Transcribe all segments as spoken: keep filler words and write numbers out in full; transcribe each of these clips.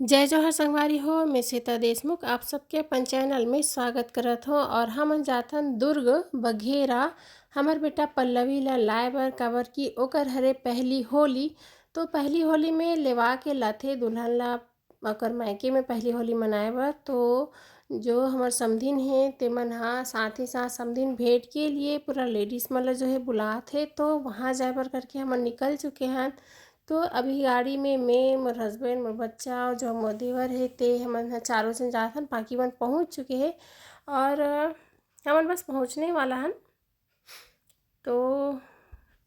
जय जोहार संगवारी हो, मैं श्वेता देशमुख, आप सबके अपन चैनल में स्वागत करत हो। और हमन जाथन दुर्ग बघेरा हमर बेटा पल्लवी ला लाए बर, काबर कि ओकर हरे पहली होली। तो पहली होली में लेवा के लाथे दुल्हन ला ओकर मायके में पहली होली मनाए बर। तो जो हमर समधिन हे तेमन हा साथ ही साथ समधिन भेंट के लिए पूरा लेडीज मन ला जो है बुलात हे, तो वहाँ जाए बर करके हमन निकल चुके हन। तो अभी गाड़ी में मैं, मोर हस्बैंड, मोर बच्चा और जो मोर देवर हे, ते हमन ह चारों झन जात हन। बाकी मन पहुँच चुके हे और हमन बस पहुँचने वाला हन। तो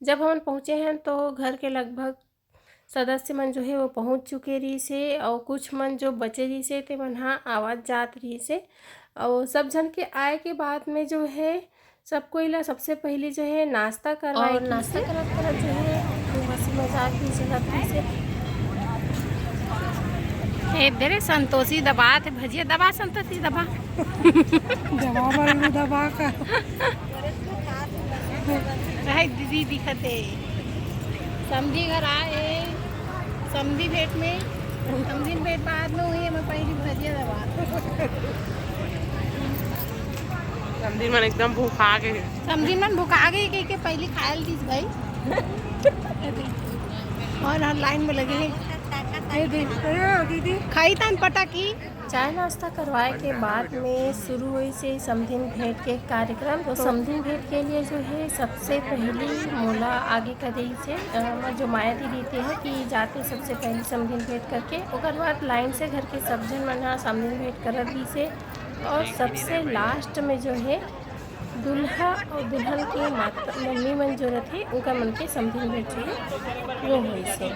जब हमन पहुँचे हन तो घर के लगभग सदस्य मन जो हे वो पहुँच चुके रहिस हे और कुछ मन जो बचे रहिस हे ते मन ह आवत जात रहिस हे। और सब झन के आए के बाद में जो है सब कोई ला सबसे पहली जो है नाश्ता करवाए और नाश्ता करत करत जो है खूब हंसी मजाक भी चलत रहिस हे। ए, दे रे संतोषी दबा थे भजिया दबा, संतोषी दबा। दबा बल्लू दबा का। भाई दीदी दिखत हे। समधी घर आए हे, समधी भेंट में, समधी भेंट बाद में हुई, मैं पहली भजिया दबा। समधी मन एकदम भूखा गए। समधी मन भूखा गए कह के पहली खायल दीस भाई। और हम लाइन में लगे हैं। ये दे, अरे दीदी। खाई तान पटाखी। चाय नाश्ता करवाए के बाद में शुरू होइस हे समधिन भेंट के कार्यक्रम। तो समधिन भेंट के लिए जो है सबसे पहली मोला आगे कर देइस हे, अ, जो माया दीदी ते है कि जाते सबसे पहली समधिन भेंट करके, ओकर बाद लाइन से घर के सब झन मन ह समधिन भेंट करत रहिस हे। और सबसे लास्ट में जो है दूल्हा और दुल्हन के माता, मम्मी मन जो रथे, उनका मन के समधिन भेंट जो है वो होइस हे।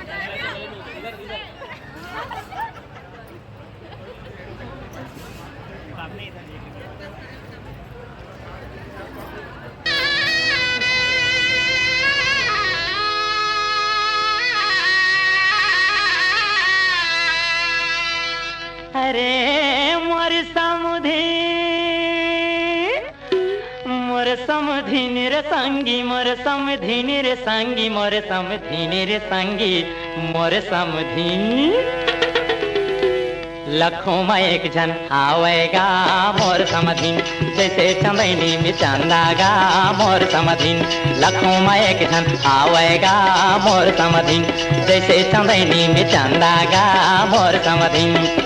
अरे मोर समधी, मोर समधिन रे संगी, मोर समधिन रे संगी, मोर समधिन रे संगी, मोर समधिन। लखों में एक झन आवेगा मोर समधिन, जैसे चंदैनी में चंदा गा मोर समधिन। लखों में एक झन आवेगा मोर समधिन, जैसे चंदैनी में चंदा गा मोर समधिन।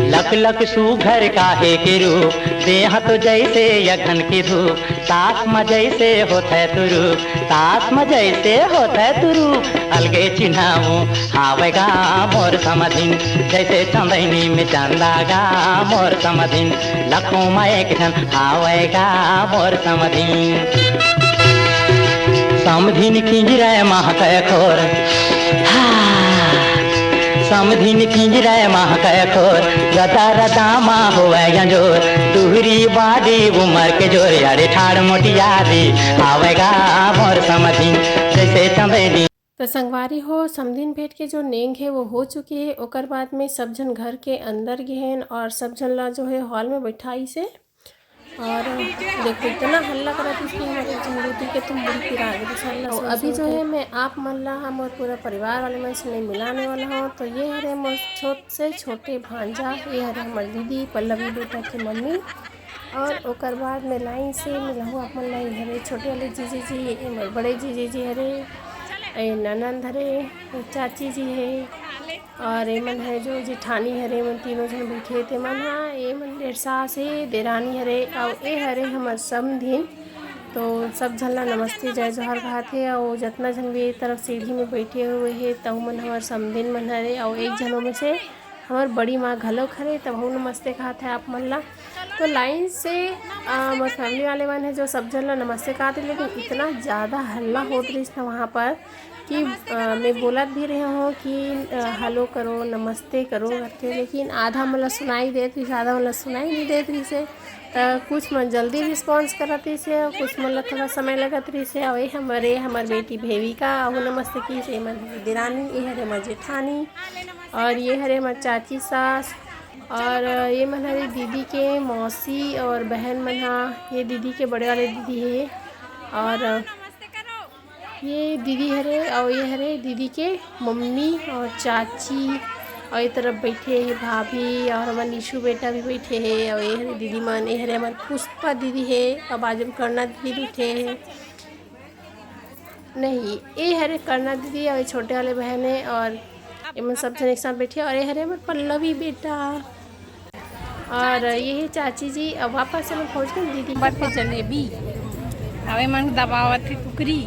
लक लक सुघर काहे के रूप, देह तो जैसे यघन के धूप। सास म जैसे होथे तुरूप, सास म जैसे होथे तुरूप। अलगे चिन्हाऊ आवेगा मोर समधिन, जैसे चंदैनी में चंदा गा मोर समधिन। लखों में एक झन आवेगा मोर समधिन। समधिन किंजरे महके खोर, हा। समधिन किंजरे महके खोर, रदा रदा मा होवे अंजोर। दुहरी बादी उमर के जोर, अरे ठाड़ मोटियारी आवेगा मोर समधिन, जैसे चंदैनी। तो संगवारी हो, समधिन भेंट के जो नेंग है वो हो चुके है। ओकर बाद में सब झन घर के अंदर गे हेन और सब झन ला जो है हॉल में बैठाइस हे। और देखो इतना हल्ला करत रहिस कि हमारे झन दीदी के तो मुड़ी पिरा गे, बस हल्ला और सुन अभी सुन जो के। है मैं आप मन ला हमर पूरा परिवार वाले मन से नहीं मिलाने वाला हूँ। तो ये हरे मोर छोट से छोटे भांजा, ये हरे हमर दीदी पल्लवी बेटा के मम्मी। और ओकर बाद में लाइन से मिलाहूँ आप मन ला, ये हरे छोटे वाले जीजी जी, ये मोर बड़े जीजी जी हरे, ये ननंद हरे, ये चाची जी है। और ये मन है जो जेठानी हरे, मन तीनों झन बैठे हे, ते मन हा, ये मन डेढ़ सास हे, देरानी हरे, अउ ये हरे हमर समधिन। तो सब झन ला नमस्ते, जय जोहार कहत हे, अउ जतना झन भी ये तरफ सीढ़ी में बैठे हुए हे, तहु मन हमर समधिन मन हरे, अउ एक झन ओमे से हमर बड़ी माँ घलोक हरे, तबहु नमस्ते कहत हे आप मन ला। तो लाइन से, अ, मोर फैमिली वाले मन है जो सब झन ला नमस्ते कहत हे, लेकिन इतना ज़्यादा हल्ला होत रहिस ना वहाँ पर, कि, अ, मैं बोलत भी रहे हूँ कि, अ, हेलो करो, नमस्ते करो करके, लेकिन आधा मन ला सुनाई देत रहिस, आधा मन ला सुनाई नहीं देत रहिस हे। त कुछ मन जल्दी रिस्पॉन्स करत रहिस हे, कुछ मन ला थोड़ा समय लगत रहिस हे। अउ ये हमरे, हमर बेटी भेविका, अहू नमस्ते किहिस हे। ये मन हरे देरानी, ये हरे हमर जेठानी, और ये हरे हमर चाची सास, और ये मन हरे दीदी के मौसी और बहन मन हा। ये दीदी के बड़े वाले दीदी हे, और ये दीदी हरे और ये हरे दीदी के मम्मी और चाची, और ये तरफ बैठे हे भाभी और हमर निशु बेटा भी बैठे हे, और ये हरे दीदी मन, ये हरे हमर पुष्पा दीदी हे, और बाजू में करना दीदी बैठे हे। नहीं, ये हरे करना दीदी और ये छोटे वाले बहन हे, और ये मन सब जन एक साथ बैठे, और ये हरे हमर पल्लवी बेटा। और ये हे चाची जी, अब वापस से मैं पहुँच गई दीदी के बर्फी पास। जलेबी। अबे मन दबावत हे कुकरी।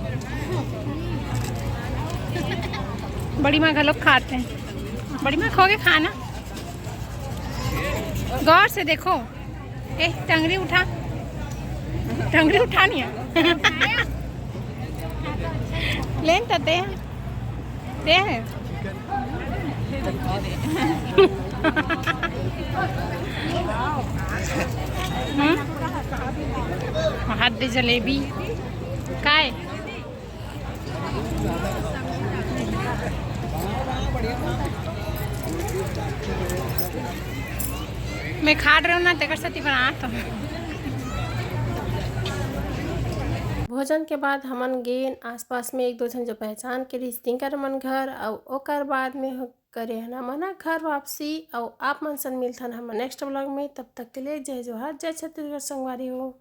बड़ी माँ घलोक खात हे। बड़ी माँ, खाओगे खाना? गौर से देखो। ए, टंगरी उठा। टंगरी उठा नहीं है। लेन तो दे। दे है। हम्म? हाथ दे जलेबी। काय? मैं खात रहे ना, तेकर सेती बनात हूँ। भोजन के बाद हमन गेन आसपास में एक दो झन जो पहचान के रहिस तिंकर मन घर, अउ ओकर बाद में हो-, करे हन हमन ह घर वापसी। अउ आप मन सन मिलथन हमर नेक्स्ट व्लॉग में। तब तक के लिए जय जोहार, जय छत्तीसगढ़ संगवारी हो।